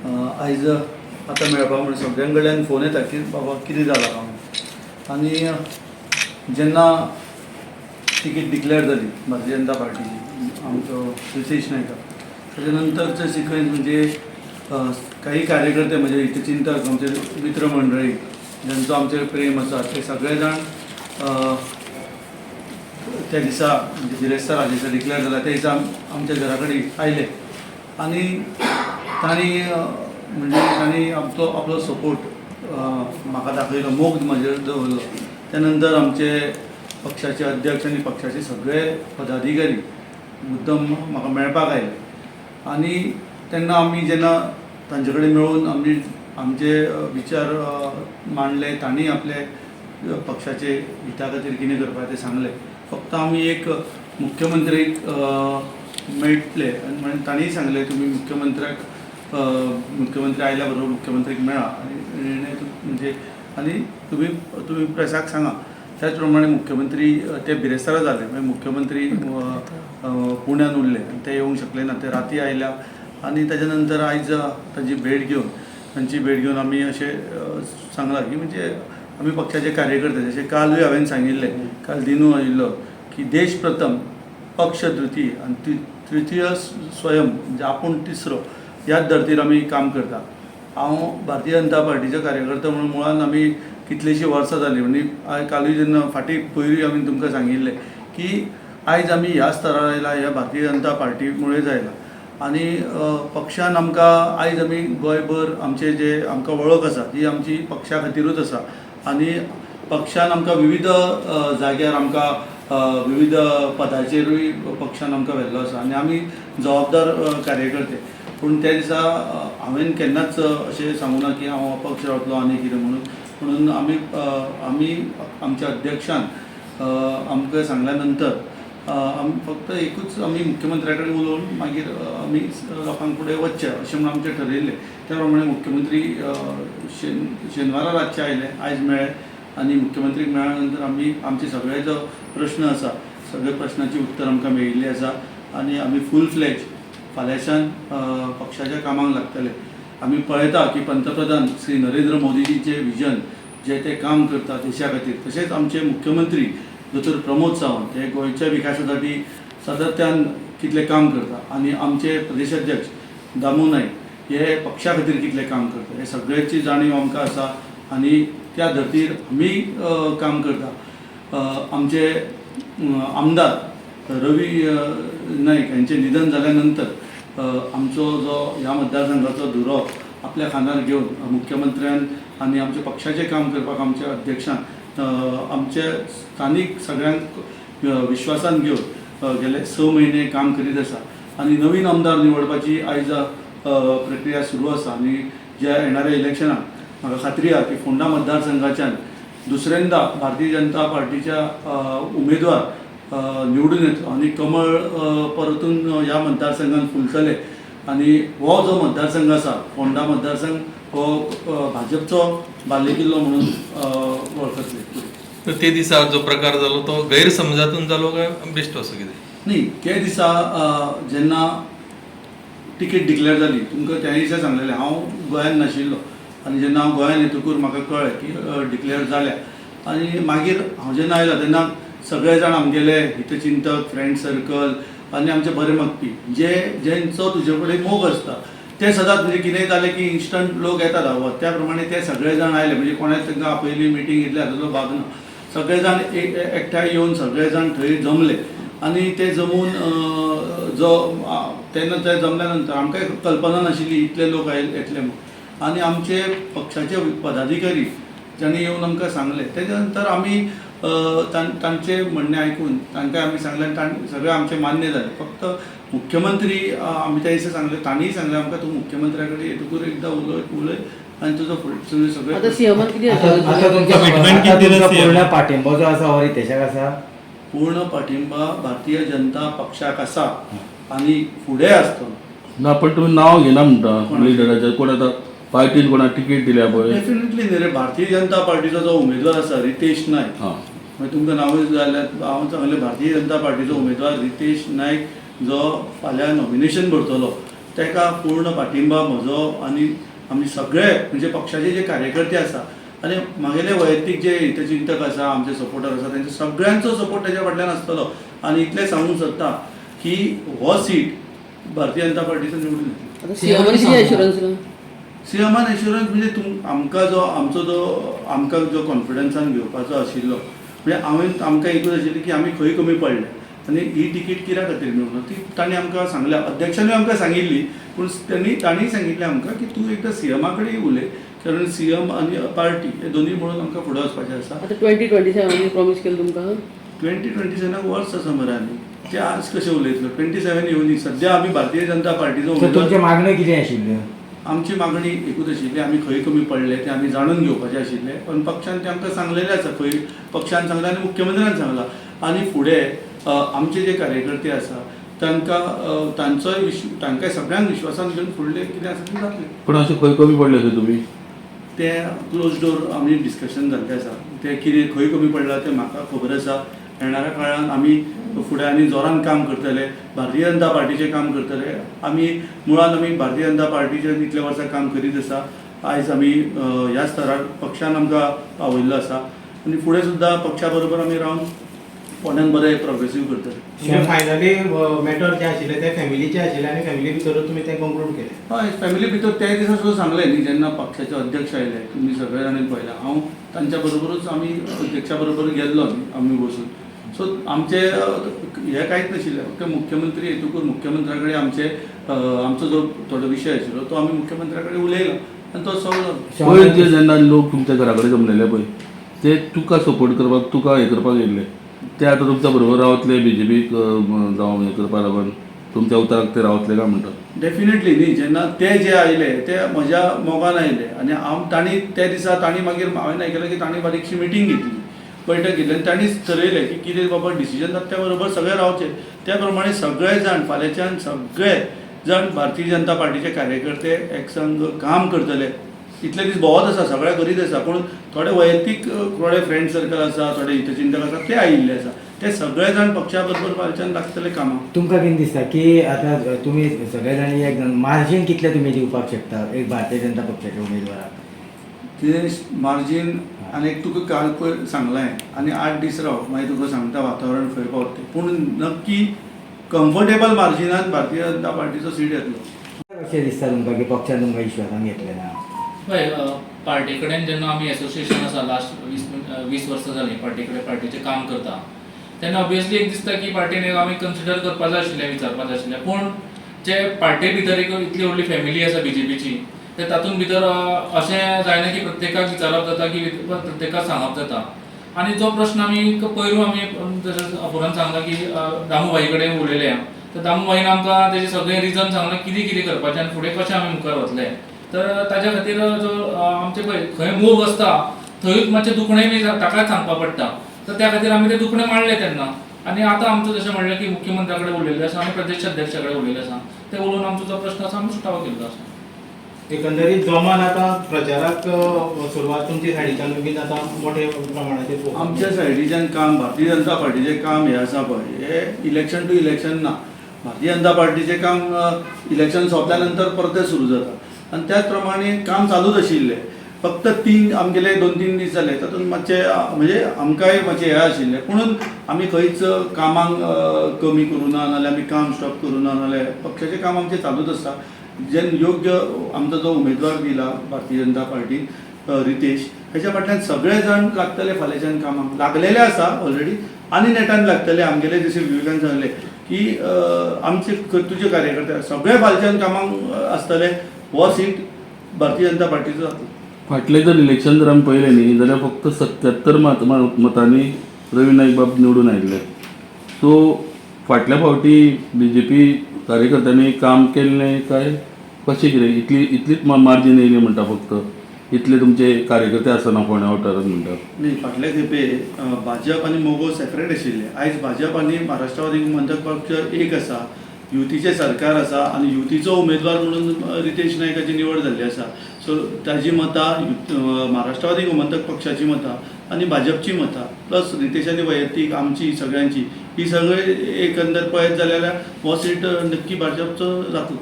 आयज आतां मेळपा म्हणून सगळ्यां कडल्यान फोन येता की बाबा कितें जालां काय म्हणून. आनी जेन्ना तिकीट डिक्लेअर जाली भारतीय जनता पार्टीची आमचो रितेश नायका, ताच्या नंतरचे सिक्वेन्स म्हणजे काही कार्यकर्ते म्हणजे हितचिंतक, आमचे मित्रमंडळी ज्यांचो आमचेर प्रेम आसा ते सगळे जाण त्या दिसा म्हणजे बिरेस्तार दिसा डिक्लेअर जाला त्या दिसा आमच्या घरा कडेन आयले आनी तांणी म्हणजे तांणी आमचो आपलो सपोर्ट म्हाका दाखयलो, मोग म्हजेर दवरलो. त्या नंतर आमचे पक्षाचे अध्यक्ष आनी पक्षाचे सगळे पदाधिकारी मुद्दम म्हाका मेळपाक आयले आनी तेन्ना आमी जेन्ना तांचे कडेन मेळून आमी आमचे विचार मांडले, तांणी आपले पक्षाचे हिता खातीर कितें करपाचें तें सांगलें. फक्त आमी एक मुख्यमंत्रीक मेळटले आनी मागीर तांणीय सांगलें तुमी मुख्यमंत्र्याक मुख्यमंत्री आयल्या बरोबर मुख्यमंत्रीक मेळा आनी निर्णय म्हणजे आनी तुमी तुमी प्रेसाक सांगा. त्याच प्रमाणे मुख्यमंत्री ते बिरेस्तारा जाले, मागीर मुख्यमंत्री पुण्यान उरले आनी ते येवंक शकले ना, ते राती आयल्या आनी ताच्या नंतर आयज तांची भेट घेवन आमी अशें सांगलां की म्हणजे आमी पक्षाचे कार्यकर्ते जशें कालूय हांवें सांगिल्लें, काल दिनू आयिल्लो की देश प्रथम पक्ष द्वितीय आनी तृतीय स्वयं म्हणजे आपूण तिसरो ह्याच धर्तीर आमी काम करता. हांव भारतीय जनता पार्टीचो कार्यकर्तो म्हणून मुळान आमी कितलींशीं वर्सां जालीं म्हणजे कालूय जेन्ना फाटीं पयरूय आमी तुमकां सांगिल्लें की आयज आमी ह्या स्तरार आयला ह्या भारतीय जनता पार्टी मुळेच आयला आनी पक्षान आमकां आयज आमी गोंयभर आमचे जे आमकां वळख आसा ती आमची पक्षा खातीरूच आसा आनी पक्षान आमकां विविध जाग्यार आमकां विविध पदाचेरूय पक्षान आमकां व्हेल्लो आसा आनी आमी जबाबदार कार्यकर्ते. पूण त्या दिसा हांवें केन्नाच अशें सांगूं ना की हांव अपक्ष रावतलो आनी कितें म्हणून, म्हणून आमी आमी आमच्या अध्यक्षान आमकां सांगल्या नंतर आमी फक्त एकूच आमी मुख्यमंत्र्या कडेन उलोवन मागीर आमी लोकांक फुडें वचचें अशें म्हणून आमचें ठरयिल्लें. त्या प्रमाणे मुख्यमंत्री शेनवारा रातचे आयले, आयज मेळ्ळे आनी मुख्यमंत्रीक मेळ्ळ्या नंतर आमी आमचे सगळे जो प्रश्न आसा सगळे प्रश्नाची उत्तर आमकां मेळिल्ली आसा आनी आमी फूल फ्लॅज फाल्यांच्यान पक्षाच्या कामाक लागतले. आमी पळयता की पंतप्रधान श्री नरेंद्र मोदीजीचें विजन जे ते काम करता देशा खातीर, तशेंच आमचे मुख्यमंत्री दोतोर प्रमोद सावंत हे गोंयच्या विकासासाठी सातत्यान कितलें काम करता आनी आमचे प्रदेशाध्यक्ष दामू नायक हे पक्षा खातीर कितलें काम करता हे सगळ्याची जाणीव आमकां आसा आनी त्या धर्तीर आमी काम करता. आमचे आमदार रवी नायक हांचें निधन जाल्या नंतर आमचो जो ह्या मतदारसंघाचो धुरो आपल्या खांदार घेवन मुख्यमंत्र्यान आनी आमच्या पक्षाचें काम करपाक आमच्या अध्यक्षान आमचे स्थानीक सगळ्यांक विश्वासान घेवन गेले 6 म्हयने काम करीत आसा आनी नवीन आमदार निवडपाची आयज प्रक्रिया सुरू आसा आनी ज्या येणाऱ्या इलेक्शनाक म्हाका खात्री आसा की फोंडा मतदारसंघाच्यान दुसऱ्यांदा भारतीय जनता पार्टीच्या उमेदवार निवडून येतलो आनी कमळ परतून ह्या मतदारसंघान फुलतले आनी हो जो मतदारसंघ आसा फोंडा मतदारसंघ हो भाजपचो बालेकिल्लो म्हणून वळखतले. तर ते दिसा जो प्रकार जालो तो गैरसमजातून जालो काय बेश्टो असो कितें? न्ही, ते दिसा जेन्ना तिकीट डिक्लेअर जाली तुमकां त्या दिसा सांगलेलें हांव गोंयान नाशिल्लो आनी जेन्ना हांव गोंयान येतकूर म्हाका कळ्ळें की डिक्लेअर जाल्या आनी मागीर हांव जेन्ना आयलो तेन्ना सगळे जाण आमगेले हितचिंतक, फ्रेंड सर्कल आनी आमचे बरे मागपी जे जेंचो तुजे कडेन मोग आसता ते सदांच म्हणजे कितेंय जालें की इन्स्टंट लोक येता धांवत, त्या प्रमाणे ते सगळे जाण आयले. म्हणजे कोणें तांकां आपयली मिटींग घेतली हातूंतलो भाग ना, सगळे जाण एकठांय येवन सगळे जाण थंय जमले आनी ते जमून जो तेन्ना ते जमल्या नंतर आमकां कल्पना नाशिल्ली इतले लोक येतले म्हणून आनी आमचे पक्षाचे पदाधिकारी जांणी येवन आमकां सांगलें तेच्या नंतर आमी तांचें म्हणणें आयकून तांकां आमी सांगलें आनी सगळें आमचें मान्य जालें. फक्त मुख्यमंत्री आमी त्या दिसा सांगलें, तांणीय सांगलें आमकां तूं मुख्यमंत्र्या कडेन येतकूर एकदां उलय उलय आनी तुजो फुडें सगळें. आतां सीएमान कितें आता तुमचा Commitment आता किती तुमचा दिला पूर्ण पाठिंबो जो आसा हो रितेशाक आसा? पूर्ण पाठिंबा भारतीय जनता पक्षाक आसा आनी फुडें आसतलो. ना, पण तुमी नांव घेना म्हणटा लिडराचें, कोण आतां पार्टीन कोणाक तिकीट दिल्या पळय? डेफिनेटली न्ही रे, भारतीय जनता पार्टीचो जो उमेदवार आसा रितेश नायक, मागीर तुमकां नांवूय जाल्यार हांव सांगलें भारतीय जनता पार्टीचो उमेदवार रितेश नायक जो फाल्यां नॉमिनेशन भरतलो ताका पूर्ण पाठिंबा म्हजो आनी आमी सगळे म्हणजे पक्षाचे जे कार्यकर्ते आसा आनी म्हागेले वैयक्तीक जे हितचिंतक आसा, आमचे सपोर्टर आसा, तेंचो सगळ्यांचो सपोर्ट तेज्या फाटल्यान आसतलो. आनी इतलें सांगूंक सोदता की हो सीट भारतीय जनता पार्टीचो निवडून येतलो. आता सीएमान कितें एश्युरन्स दिला? सीएमान एश्युरन्स म्हणजे आमकां जो आमचो जो आमकां जो कॉन्फिडन्सान घेवपाचो आशिल्लो, म्हणजे हांवें आमकां एकूच आशिल्ली की आमी खंय कमी पडले आनी ही तिकीट कित्या खातीर मेळूंक ना ती तांणी आमकां सांगल्या. अध्यक्षानूय आमकां सांगिल्ली, पूण तांणी सांगिल्लें आमकां की तूं एकदां सीएमा कडेन उलय, कारण सीएम आनी पार्टी हे दोनूय म्हणून आमकां फुडें वचपाचें आसा. आता 2027 प्रॉमीस केलें तुमकां? 2027 वर्स आसा मरे, आनी ते आज कशें उलयतलो? 27 येवनी. सद्या आमी भारतीय जनता पार्टीचो तर उमेदवार. तुमची मागणी कितें आशिल्ल्यो? आमची मागणी एकूच आशिल्ली, आमी खंय कमी पडले ते आमी जाणून घेवपाचें आशिल्लें. पण पक्षान तें आमकां सांगलेलें आसा, खंय पक्षान सांगलां आनी मुख्यमंत्र्यान सांगलां. आनी फुडें आमचे जे कार्यकर्ते आसा तांकां तांचोय तांकां सगळ्यांक विश्वासान घेवन फुडलें कितें आसा तें जातलें. पण अशें खंय कमी पडले थंय तुमी? तें क्लोज डोर आमी डिस्कशन जाल्लें आसा, तें कितें खंय कमी पडलां तें म्हाका खबर आसा. येणाऱ्या काळान आमी फुडें आनी जोरान काम करतले, भारतीय जनता पार्टीचें काम करतले. आमी मुळान आमी भारतीय जनता पार्टीचें इतल्या वर्सां काम करीत आसा. आयज आमी ह्या स्तरार पक्षान आमकां पावयल्लो आसा आनी फुडें सुद्दां पक्षा बरोबर आमी रावन फोंड्यान बरें प्रोग्रेसीव करतले. फायनली मॅटर जे आशिल्ले ते फॅमिलीचे आशिल्ले आनी फॅमिली भितरूच तुमी तें कंक्लूड केलें. हय, फॅमिली भितर त्या दिसा सुद्दां सांगलें न्ही, जेन्ना पक्षाचे अध्यक्ष आयले तुमी सगळे जाणांनी पळयलां, हांव तांच्या बरोबरूच आमी अध्यक्षा बरोबर गेल्लो न्ही आमी बसून. सो आमचे हें कांयच नाशिल्लें, फक्त मुख्यमंत्री येतकूच मुख्यमंत्र्या कडेन आमचे आमचो जो थोडो विशय आशिल्लो तो आमी मुख्यमंत्र्या कडेन उलयलो आनी तो सॉल्व जालो. पयर जे जेन्ना लोक तुमच्या घरा कडेन जमलेले पळय ते तुका सपोर्ट करपाक, तुका हें करपाक येयल्ले, ते आतां तुमच्या बरोबर रावतले बीजेपीक जावं हें करपाक लागून तुमच्या उतराक ते रावतले काय म्हणटा? डेफिनेटली न्ही, जेन्ना ते जे आयले ते म्हज्या मोगान आयले आनी हांव तांणी त्या दिसा तांणी मागीर हांवें आयकलें की तांणी बारीकशी मिटींग घेतली, बैठक घेतली आनी तांणीच ठरयलें की कितें बाबा डिसिजन जाता त्या बरोबर सगळे रावचे. त्या प्रमाणे सगळे जाण फाल्यांच्यान सगळे जाण भारतीय जनता पार्टीचे कार्यकर्ते एकसंघ काम करतले. इतले दीस भोंवत आसा, सगळ्या करीत आसा, पूण थोडे वैयक्तीक थोडे फ्रेंड सर्कल आसा, थोडे हितचिंतक आसा, ते आयिल्ले आसा, ते सगळे जाण पक्षा बरोबर फाल्यांच्यान लागतले कामाक. तुमकां कितें दिसता की आतां तुमी सगळे जाण एक मार्जीन कितलें तुमी दिवपाक शकता एक भारतीय जनता पक्षाच्या उमेदवाराक? तें मार्जीन आनी एक तुका काल पयर सांगलें आनी 8 दीस राव, मागीर तुका सांगता वातावरण खंय पावता तें. पूण नक्की कम्फर्टेबल मार्जिनान भारतीय जनता पार्टीचो सीट येतलो. कशें दिसता तुमकां की पक्षान तुमकां विश्वासान घेतलें ना? पळय, पार्टी कडेन जेन्ना आमी एसोसिएशन आसा लास्ट 20 वर्सां जालीं पार्टी कडेन पार्टीचें काम करता तेन्ना ऑब्वियसली एक दिसता की पार्टीन एक आमी कन्सिडर करपा जाय आशिल्लें, विचारपा जाय आशिल्लें. पूण जे पार्टी भितर एक इतली व्हडली फॅमिली आसा बीजेपीची, ते तातूंत भितर अशें जायना की प्रत्येकाक विचारप जाता की प्रत्येकाक सांगप जाता. आनी जो प्रश्न आमी पयरू आमी जशें अपुरान सांगला की दामू भाई कडेन उलयले, तर दामू भाईन आमकां तेजें सगळें रिजन सांगलां कितें कितें करपाचें आनी फुडें कशें आमी मुखार वतले. तर ताज्या खातीर जो आमचे पळय खंय मोग आसता थंयूच मातशें दुखणें बी ताकाच सांगपा पडटा. तर त्या खातीर आमी तें दुखणें मांडलें तेन्ना. आनी आतां आमचो जशें म्हणलें की मुख्यमंत्र्या कडेन उलयल्लें आसा आनी प्रदेश अध्यक्षा कडेन उलयल्लें आसा, तें उलोवन आमचो जो प्रश्न आसा आमी सुटावो केल्लो आसा. एकंदरीत जोमान आतां प्रचाराक सुरवात तुमची सायडीच्यान बीन आतां मोठे प्रमाणाचेर पळोवपाक. आमच्या सायडीच्यान काम भारतीय जनता पार्टीचें काम हें आसा पळय, हें इलेक्शन टू इलेक्शन ना. भारतीय जनता पार्टीचें काम इलेक्शन सोंपल्या नंतर परतें सुरू जाता आनी त्याच प्रमाणे काम चालूच आशिल्लें. फक्त तीन आमगेले 2-3 दीस जाले तातूंत मातशें म्हणजे आमकांय मातशें हें आशिल्लें, पुणून आमी खंयच कामांक कमी करूं ना, नाजाल्यार आमी काम स्टॉप करूं ना, नाजाल्यार पक्षाचें काम आमचें चालूच आसता. जेन्ना योग्य आमचो जो उमेदवार दिला भारतीय जनता पार्टीन रितेश, हेच्या फाटल्यान सगळे जाण लागतले फाल्यांच्यान कामाक लागलेले आसा ऑलरेडी आनी नेटान लागतले. आमगेले जशें विवेकान सांगलें की आमचे तुजे कार्यकर्ते सगळे फाल्यांच्यान कामाक आसतले. हो सीट भारतीय जनता पार्टीचो जातलो. फाटलें जर इलेक्शन जर आमी पळयलें न्ही जाल्यार फक्त 77 मतांनी रवी नायक बाब निवडून आयिल्ले. सो फाटल्या फावटी बीजेपी कार्यकर्त्यांनी काम केल्लें काय कशें कितें इतली इतलीच मार्जीन येयली म्हणटा, फक्त इतले तुमचे कार्यकर्ते आसना फोंड्या वाठारांत म्हणटा? न्ही, फाटले खेपे भाजप आनी मगो सेपरेट आशिल्ले. आयज भाजप आनी महाराष्ट्रवादी गोमंतक पक्ष एक आसा, युतीचें सरकार आसा आनी युतीचो उमेदवार म्हणून रितेश नायक हाची निवड जाल्ली आसा. सो ताजी मतां महाराष्ट्रवादी गोमंतक पक्षाची मतां आनी भाजपची मतां प्लस रितेशाची वैयक्तीक आमची सगळ्यांची ही सगळे एकंदर पळयत जाल्यार हो सीट नक्की भाजपचो जातलो.